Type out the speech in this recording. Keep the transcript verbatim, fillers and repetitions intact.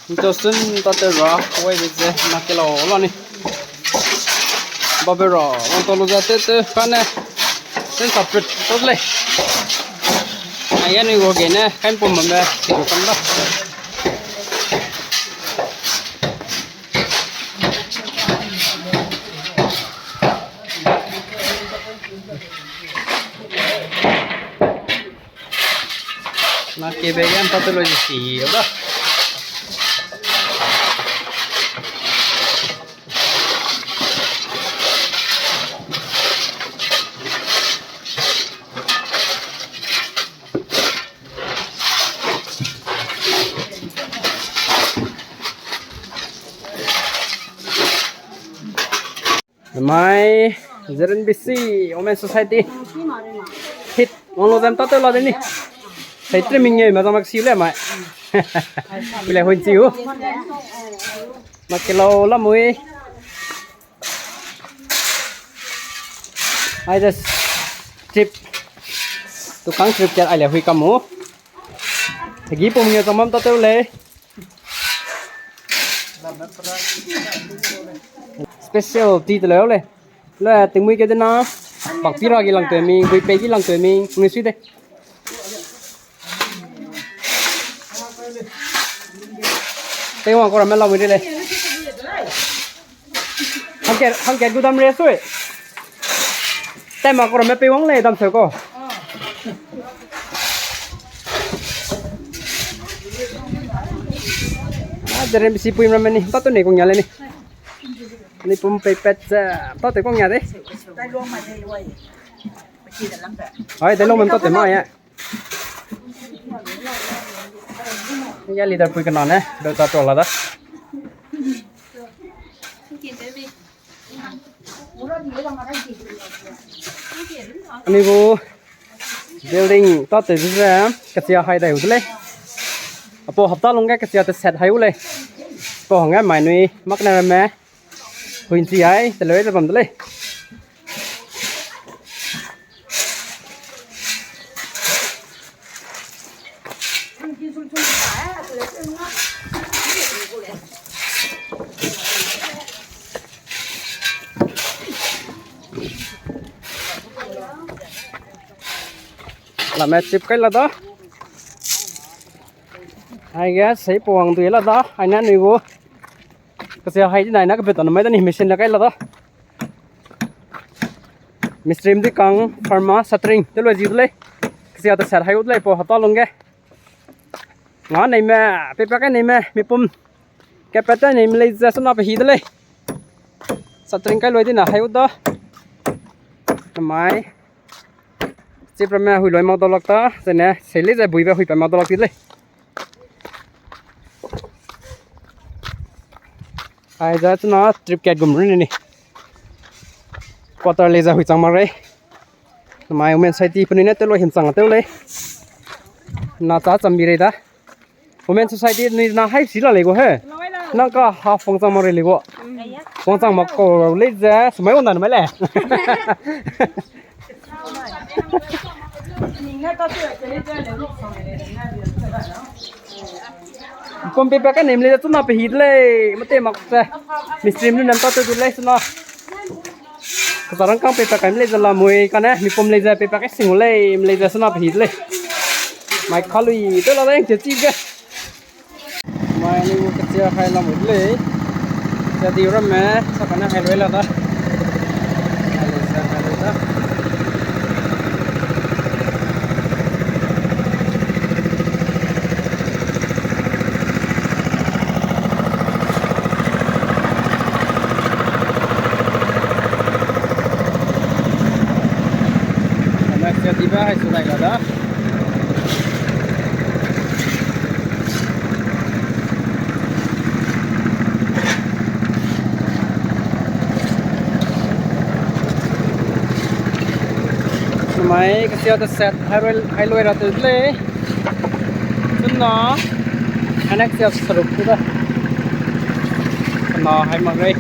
Nto sun ta te ra, wai de ze, na ke lau la ni. Ba be ra, wang to lu ze te te, kane. Sen sa prit, to le. Ai ya ni go ge ne, kain pum me, ke kam da. Na ke be yan pa te lo si, da. Mai, Z N B C, Women Society. Hit, wang lo zem ta te la de ni. Hei trimming nge, ma zam mak si le mai. Pile hun si u. Ma ke lau la mui. Ai de trip. Tu kang trip ke ai le hui kamu. Gi pum nge zam mam ta te le. Special tea te le le. Le, tingmui ke de na, pakpi ra gi lang te mi, gui pe gi lang te mi, ngui sui de. Tei wang ko ramme lau mi de le. Hangke, hangke gu dam re sui. Tei ma ko ramme pei wang le dam se ko. Ah, Z N B C pui ramme ni, ta tu ne kong ya le ni. Ni pum pei pet ze, ta te kong ya de. Hai, de lo men ta te ma ya. Ya leader pui kena ne, de ta to la da. Ani gu building ta te ze, kachia hai dai u de lei. Apo hapta lungge kachia te set hai u lei. Apo hangge mai nui mak ne ramme. Huin chi ai, te lei te bam de lei. Lame chip kai la da. Ai ge sei puang dui la da. Ai na nui gu. Kachia hai di nai na kabe ta na mai da ni machine la kai la da. Mistrim di kang pharma shuttering te loi zi de lei. Kachia te set hai u de lei po hapta lungge. Nga nei me, pepa kai nei me, mi pum. Kepat ta nei me lei ze suna pe hi de lei. Shuttering kai loi di na hai u da. Mai. Chip ramme hui loi mak da lak ta, zene, sei lei ze bui be hui pa mak da lak ti de lei. Ai za chuna trip kat gum run ni. Quarter lei za hui chang mak rei. Mai Women Society penui ne te lo him chang te lei. Na cha cham bi rei da. Women Society nui na hai si la lei gu he. Nang ka ha fong chang mak rei lei gu. Fong chang mak ko lei ze, sumai wang da mai le. Pom pepa kai nem lei ze chuna pe hi de lei, mate mak ze. Mistrim nu nam ta te du lei chuna. Kazarang kang pepa kai lei ze la mui kane, mi pom lei ze pepa kai sing lei, lei ze suna pe hi de lei. Mai kalui, te la da yang che chi ge. Mai ni gu kachia hai la mui de lei. Kachia di ramme, sa kane hai loi la da. Hai loi sa, hai loi da. Kane kachia dibe hai su nai la da. Mai kachia te set hai loi, hai loi ra te lei. Chuna, annex ya seruk tu da. Chuna hai mak rei.